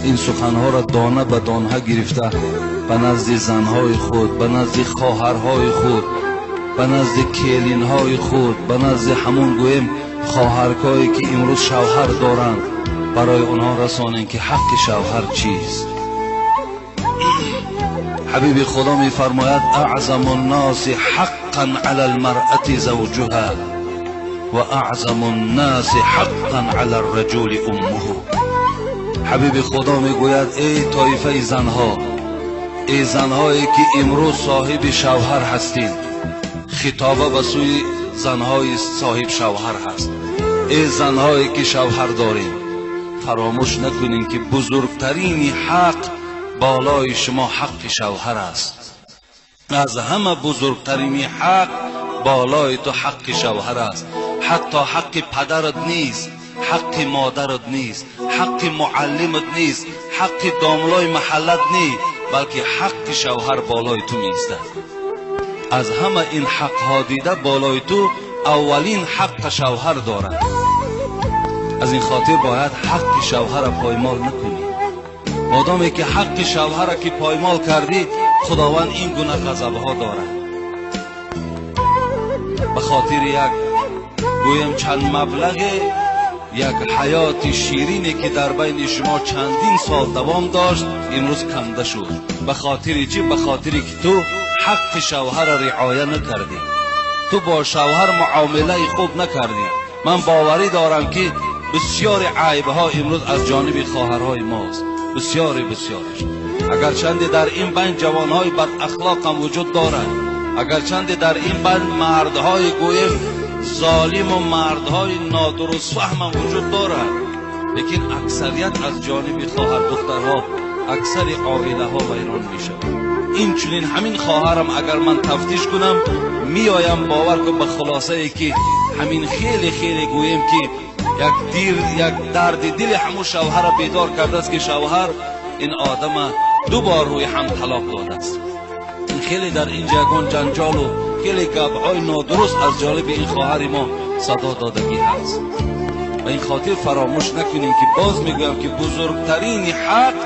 Ин суханҳоро дона ба дона гирифта ба назди занҳои худ, ба назди хоҳарҳои худ, ба назди келинҳои худ, ба назди ҳамон гӯем хоҳаркое ки имрӯз шавҳар доранд, барои онҳо расонем ки ҳаққи шавҳар чист. Ҳабиби Худо мефармояд: аъзаму нноси ҳаққан ала лмаръати завҷуҳа ва аъзаму нноси ҳаққан ала рраҷули уммуҳу. Ҳабиби Худо мегӯяд: эй тоифаи занҳо, эй занҳое ки имрӯз соҳиби шавҳар ҳастед, хитоба ба сӯи занҳои соҳиб шавҳар ҳаст, эй занҳое ки шавҳар доред, фаромӯш накунед ки бузургтарини ҳақ болои шумо ҳаққи шавҳар аст. Аз ҳама бузургтарини ҳақ болои ту ҳаққи шавҳар аст. Ҳатто ҳаққи падарат нест, ҳаққи модарат нест, ҳаққи муаллимат нест, ҳаққи домлои маҳаллат нест, балки ҳаққи шавҳар болои ту меистад. Аз ҳама ин ҳақҳо дида болои ту аввалин ҳаққи шавҳар дорад. Аз ин хотир бояд ҳаққи шавҳарро поймол накунӣ. Модоме ки ҳаққи шавҳарро ки поймол кардӣ, Худованд ин гуна ғазабҳо дорад. Ба хотири як гӯем чанд маблағе, як ҳаёти ширине ки дар байни шумо чандин сол давом дошт, имрӯз канда шуд. Ба хотири чӣ? Ба хотире ки ту ҳаққи шавҳарро риоя накардӣ, ту бо шавҳар муомилаи хуб накардӣ. Ман боварӣ дорам ки бисёри айбҳо имрӯз аз ҷониби хоҳарҳои мост, бисёри бисёраш. Агарчанде дар ин байн ҷавонҳои бадахлоқ ҳам вуҷуд дорад, агарчанде дар ин байн мардҳои гӯем золиму мардҳои нодурустфаҳм ҳам вуҷуд дорад, лекин аксарият аз ҷониби хоҳардухтарҳо аксари оилаҳо вайрон мешавад. Инчунин ҳамин хоҳарам агар ман тафтиш кунам, меоям бовар кун ба хулосае ки ҳамин хеле хеле гӯем ки як дир, як дарди дили ҳамун шавҳарро бедор кардааст ки шавҳар ин одама ду бор рӯи ҳам талоқ додааст. Ин хеле дар ин ҷо ягон ҷанҷолу хеле гапҳои нодуруст аз ҷониби ин хоҳари мо садо додагӣ ҳаст. Ба ин хотир фаромӯш накунем ки боз мегӯям ки бузургтарини ҳақ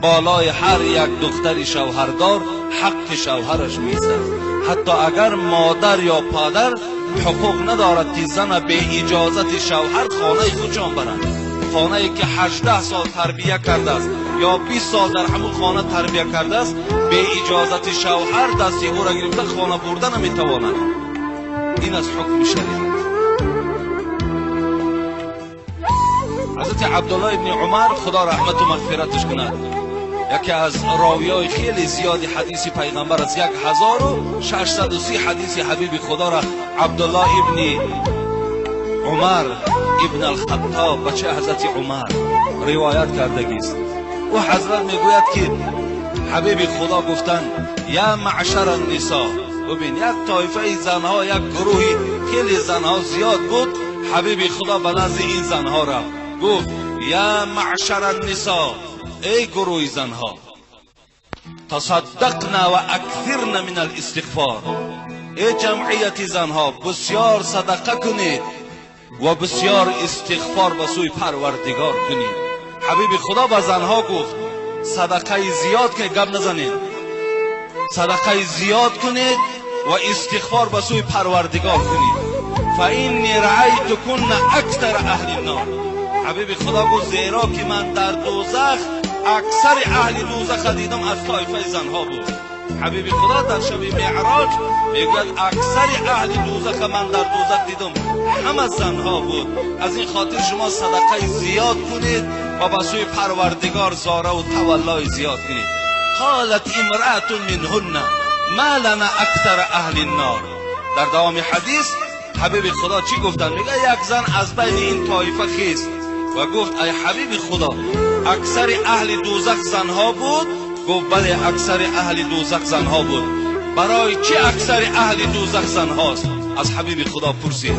болои ҳар як духтари шавҳардор ҳаққи шавҳараш меистад. Ҳатто агар модар ё падар ҳуқуқ надорад ки зана бе иҷозати шавҳар хонаи худшон барад. Хонае ки 18 сол тарбия кардааст ё 20 сол дар ҳамун хона тарбия кардааст, бе иҷозати шавҳар дасти ӯро гирифта хона бурда наметавонад. Ин аз ҳукми шариат. Ҳазрати Абдуллоҳ ибни Умар, Худо раҳмату мағфираташ кунад, яке аз ровиёи хеле зиёди ҳадиси пайғамбар аст. 1630 ҳадиси ҳабиби Худоро Абдуллоҳ ибни Умар ибн ал-Хаттоб, бачаи ҳазрати Умар, ривоят кардагист. Ӯ ҳазрат мегӯяд ки ҳабиби Худо гуфтанд: я маъшара ннисо. Бибин, як тоифаи занҳо, як гурӯҳи хеле занҳо зиёд буд. Ҳабиби Худо ба назди ин занҳо рафт, гуфт: я маъшара ннисо, эй гурӯҳи занҳо, тасаддақна ва акфирна мин алистиғфор. Эй ҷамъияти занҳо, бисёр садақа кунед ва бисёр истиғфор ба сӯи Парвардигор кунед. Ҳабиби Худо ба занҳо гуфт: садақаи зиёд кунед, гап назанед, садақаи зиёд кунед ва истиғфор ба сӯи Парвардигор кунед. фаинни раайтукунна аксара аҳли ннор. Ҳабиби Худо гуфт: зеро ки ман дар дӯзах аксари аҳли дӯзаха дидам аз тоифаи занҳо буд. Ҳабиби Худо дар шаби меъроҷ мегӯяд: аксари аҳли дӯзаха ман дар дӯзах дидам ҳама занҳо буд. Аз ин хотир шумо садақаи зиёд кунед ва ба сӯи Парвардигор зораву таваллои зиёд кунед. қолат имраатун минҳунна ма лана аксара аҳли ннор. Дар давоми ҳадис ҳабиби Худо чӣ гуфтанд? Мегӯяд як зан аз байни ин тоифа хист ва гуфт: ай ҳабиби Худо, аксари аҳли дӯзах занҳо буд? Гуфт: бале, аксари аҳли дӯзах занҳо буд. Барои чӣ аксари аҳли дӯзах занҳост? Аз ҳабиби Худо пурсид.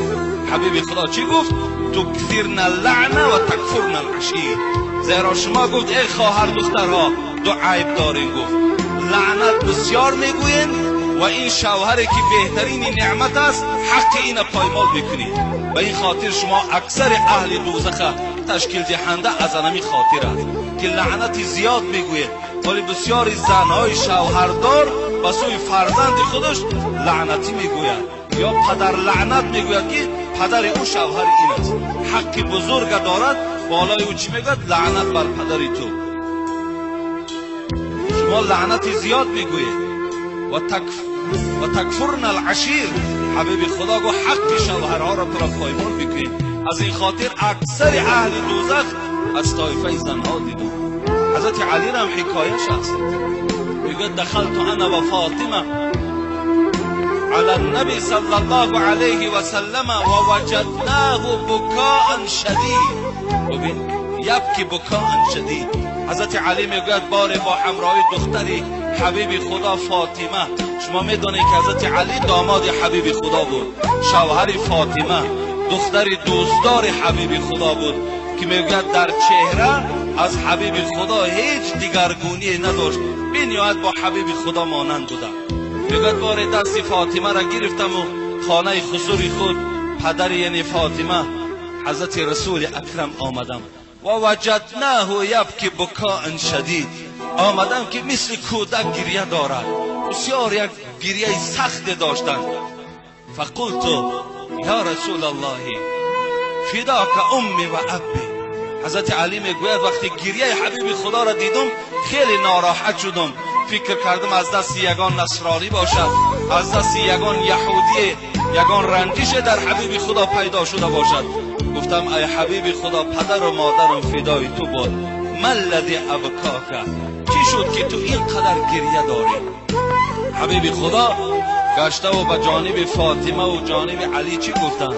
Ҳабиби Худо чӣ гуфт? тукфирна лаъна ва такфурна алашир. Зеро шумо, гуфт, эй хоҳар духтарҳо, ду айб дорем. Гуфт: лаънат бисёр мегӯем ва ин шавҳаре ки беҳтарини неъмат аст, ҳаққи ина поймол мекунед. Ба ин хотир шумо аксари аҳли дӯзаха ташкилдиҳанда аз анами хотир аст ки лаънати зиёд мегӯед. Вале бисёри занҳои шавҳардор ба сӯи фарзанди худаш лаънатӣ мегӯяд ё падар лаънат мегӯяд, ки падари ӯ шавҳари ин аст. Ҳаққи бузурга дорад болои ӯ, чӣ мегӯяд? Лаънат бар падари ту. Шумо лаънати зиёд мегӯед. Ва такфурна алашир. Ҳабиби Худо гуфт, ҳаққи шавҳарҳоро туро поймол мекунед. Аз ин хотир аксари аҳли дӯзах аз тоифаи занҳо дидум. Ҳазрати Алӣ ҳам ҳикояш аст. Мегӯяд: دخلت أنا وفاطمة على النبي صلى الله عليه وسلم ووجدناه بكاء شديد. ببین، يبكي بكاء شديد. حضرت علی میگوید بار با همراهی دختری حبیب خدا فاطمه، شما میدونید که حضرت علی داماد حبیب خدا بود، شوهر فاطمه دختر دوستدار حبیب خدا بود، که میگوید در چهره از حبیب خدا هیچ دیگرگونی نداشت، بینیاد با حبیب خدا مانند بودم. میگوید بار دست فاطمه را گرفتم و خانه خسوری خود، پدر یعنی فاطمه، حضرت رسول اکرم آمدم. ووجدناه يبكي بكاء شديد. آمدم که مثل کودک گریه دارد، بسیار یک گریه سخت داشتند. فقلت یا رسول الله فداك أمي وأبي. حضرت علی میگوید وقتی گریه حبیب خدا را دیدم خیلی ناراحت شدم. فکر کردم از دست یگان نصرانی باشد، از دست یگان یهودی، یگان رنجش در حبیب خدا پیدا شده باشد. گفتم ای حبیب خدا، پدر و مادرم فدای تو بود، ما الذي أبكاك؟ چی شد که تو اینقدر گریه داری؟ حبیب خدا گشته و به جانب فاطمه و جانب علی چی گفتن؟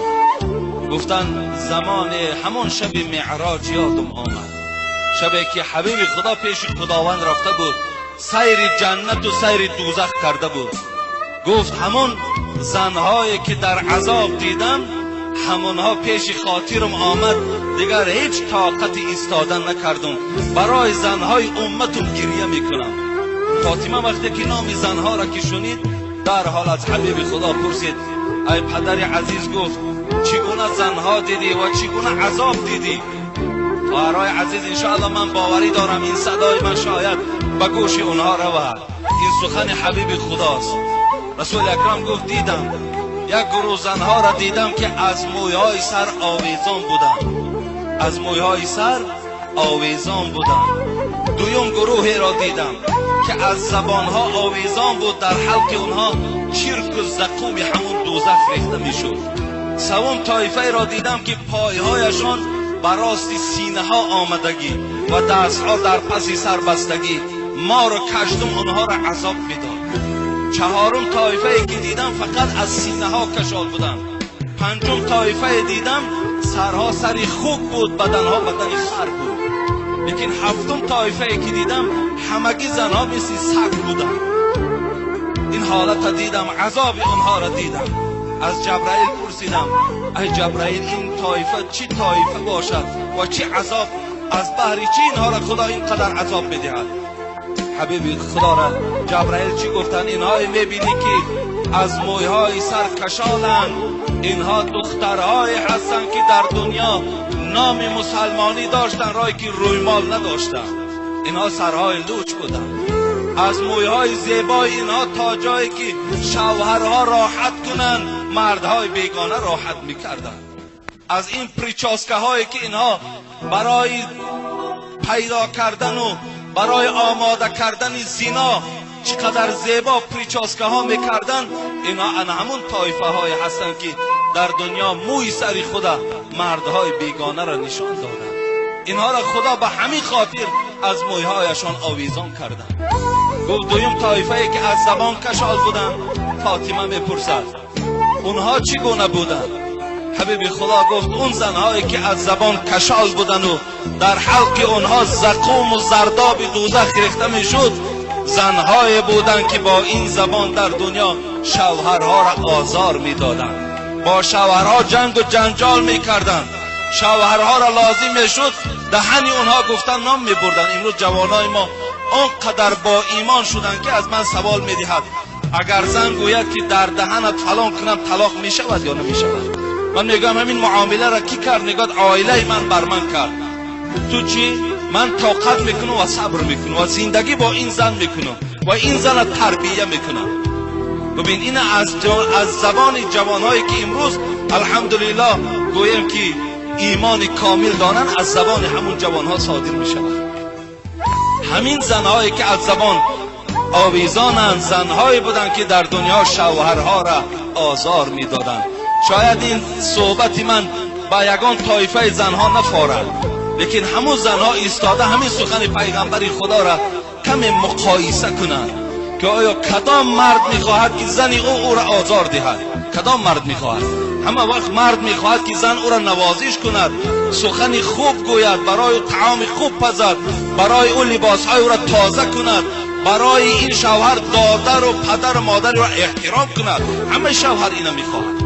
گفتن زمان همون شب معراج یادم آمد، شبی که حبیب خدا پیش خداوند رفته بود، سیر جنت و سیر دوزخ کرده بود. گفت همون زنهایی که در عذاب دیدم، همونها پیش خاطرم آمد، دیگر هیچ طاقت ایستادن نکردم، برای زنهای امتم گریه میکنم. فاطمه وقتی که نام زنها را که شنید، در حال از حبیب خدا پرسید: ای پدر عزیز، گفت چگونه زنها دیدی و چگونه عذاب دیدی؟ خواهرای عزیز، انشاءالله من باوری دارم این صدای من شاید به گوش اونها رود. این سخن حبیب خداست. رسول اکرم گفت دیدم، یک گروه زنها را دیدم که از مویهای سر آویزان بودند، از مویهای سر آویزان بودند. دویم گروهی را دیدم که از زبانها آویزان بود، در حلق اونها چرک و زقوم همون دوزخ ریخته میشد. سوم طایفه را دیدم که پایهایشان بر راست سینه ها آمدگی و دستها در پس سر بستگی، ما رو کشتم آنها را عذاب میداد. چهارم طایفه ای که دیدم فقط از سینه ها کشال بودند. پنجم طایفه دیدم سرها سری خوک بود، بدنها بدن خر بود. لیکن هفتم طایفه ای که دیدم همگی زنها مثل سگ بودند. این حالت دیدم، عذاب آنها را دیدم. از جبرائیل پرسیدم ای جبرائیل، این طایفه چی طایفه باشد و چی عذاب، از بهر چی اینها را خدا اینقدر عذاب میدهد؟ حبیب خدا را جبرائیل چی گفتن؟ اینها میبینی که از مویهای سر کشالند، اینها دخترهای هستند که در دنیا نام مسلمانی داشتن، رای که رویمال نداشتن، اینها سرهای لوچ بودند. از مویهای زیبای اینها تا جایی که شوهرها راحت کنند، مردهای بیگانه راحت میکردند. از این причёска هایی که اینها برای پیدا کردن و برای آماده کردن زنا چقدر زیبا причёска ها میکردن، اینا ان همون طایفه های هستند که در دنیا موی سری خدا مردهای بیگانه را نشان دادند. اینها را خدا به همین خاطر از مویهایشان آویزان کردند. گفت دویم طایفه ای که از زبان کشال بودند. فاطمه میپرسد اونها چگونه بودند؟ حبیب خدا گفت اون زنهایی که از زبان کشال بودند و در حلق اونها زقوم و زرداب دوزخ ریخته میشد، زنهای بودند که با این زبان در دنیا شوهرها را آزار میدادند، با شوهرها جنگ و جنجال میکردند، شوهرها را لازم میشد دهنی اونها گفتن نام میبردن. امروز جوانای ما آنقدر با ایمان شدن که از من سوال میدهد Агар зан гӯяд ки дар даҳанат фалон кунам, талоқ мешавад ё намешавад? Ман мегӯям ҳамин муомиларо кӣ кард? Мегӯяд оилаи ман бар ман кард. Ту чӣ? Ман тоқат мекунам ва сабр мекунам ва зиндагӣ бо ин зан мекунам ва ин занро тарбия мекунам. Бибин, ин аз забони ҷавонҳое ки имрӯз алҳамдулиллоҳ гӯем ки имони комил доранд, аз забони ҳамун ҷавонҳо содир мешавад. Ҳамин занҳое ки аз забон овезонанд, занҳое буданд ки дар дунё шавҳарҳоро озор медоданд. Шояд ин суҳбати ман ба ягон тоифаи занҳо нафорад, лекин ҳамун занҳо истода ҳамин сухани пайғамбари худоро каме муқоиса кунанд ки оё кадом мард мехоҳад ки зани ӯ ӯро озор диҳад? Кадом мард мехоҳад? Ҳама вақт мард мехоҳад ки зан ӯро навозиш кунад, сухани хуб гӯяд, барои ӯ таоми хуб пазад, барои ӯ либосҳои ӯро тоза кунад, барои ин шавҳар додару падару модарро эҳтиром кунад. Ҳамаи шавҳар ина мехоҳад.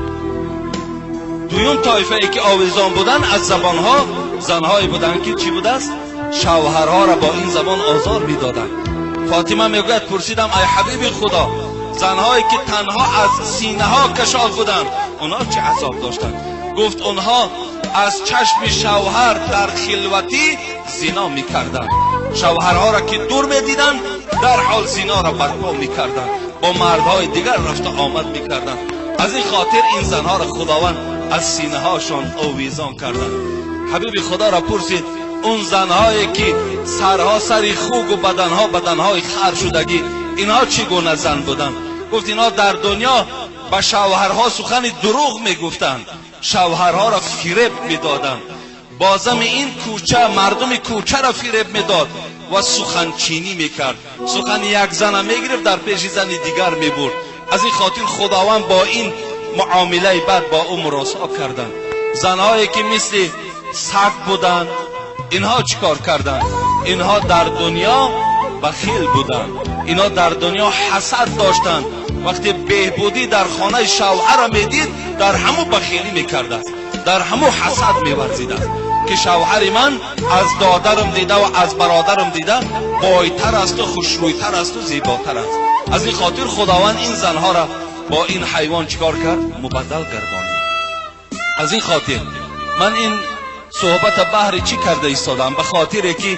Дуюм тоифае ки овезон буданд аз забонҳо, занҳое буданд ки чӣ будааст? Шавҳарҳоро бо ин забон озор медоданд. Фотима мегӯяд пурсидам ай ҳабиби худо, занҳое ки танҳо аз синаҳо кашол буданд, онҳо чӣ азоб доштанд? Гуфт онҳо аз чашми шавҳар дар хилватӣ зино мекарданд. Шавҳарҳоро ки дур медиданд, дар ҳол зиноро барпо мекарданд, бо мардҳои дигар рафта омад мекарданд. Аз ин хотир ин занҳоро худованд аз синаҳошон овезон карданд. Ҳабиби худоро пурсид он занҳое ки сарҳо сари хугу баданҳо баданҳои хар шудагӣ, инҳо чӣ гуна зан буданд? Гуфт инҳо дар дунё ба шавҳарҳо сухани дурӯғ мегуфтанд, шавҳарҳоро фиреб медоданд. Бозами ин кӯча мардуми кӯчаро фиреб медод ва суханчинӣ мекард. Сухани як зана мегирифт, дар пеши зани дигар мебурд. Аз ин хотир худованд бо ин муомилаи бад бо ӯ муросо карданд. Занҳое ки мисли саг буданд, инҳо чӣ кор карданд? Инҳо дар дунё бахил буданд, инҳо дар дунё ҳасад доштанд. Вақте беҳбудӣ дар хонаи шавҳарро медид, дар ҳаму бахилӣ мекардааст, дар ҳаму ҳасад меварзидааст ки шавҳари ман аз додарам дида ва аз бародарам дида бойтар асту хушрӯйтар асту зеботар аст. Аз ин хотир худованд ин занҳоро бо ин ҳайвон чӣ кор кард? Мубаддал гардонид. Аз ин хотир ман ин суҳбата баҳри чӣ карда истодам? Ба хотире ки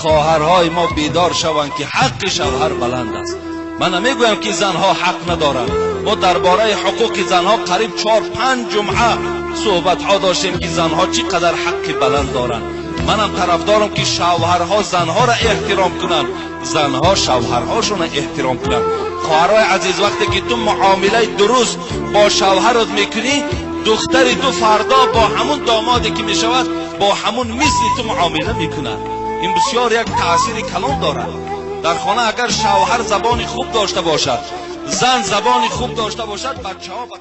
хоҳарҳои мо бедор шаванд ки ҳаққи шавҳар баланд аст. Ман намегӯям ки занҳо ҳақ надоранд. Мо дар бораи ҳуқуқи занҳо қариб 4-5 ҷумъа суҳбатҳо доштем ки занҳо чӣ қадар ҳаққи баланд доранд. Манам тарафдорам ки шавҳарҳо занҳоро эҳтиром кунанд, занҳо шавҳарҳошонро эҳтиром кунанд. Хоҳарҳои азиз, вақте ки ту муомилаи дуруст бо шавҳарат мекунӣ, духтари ту фардо бо ҳамун домоде ки мешавад, бо ҳамун мисли ту муомила мекунад. Ин бисёр як таъсири калон дорад. Дар хона агар шавҳар забони хуб дошта бошад, зан забони хуб дошта бошад, бачаҳо ба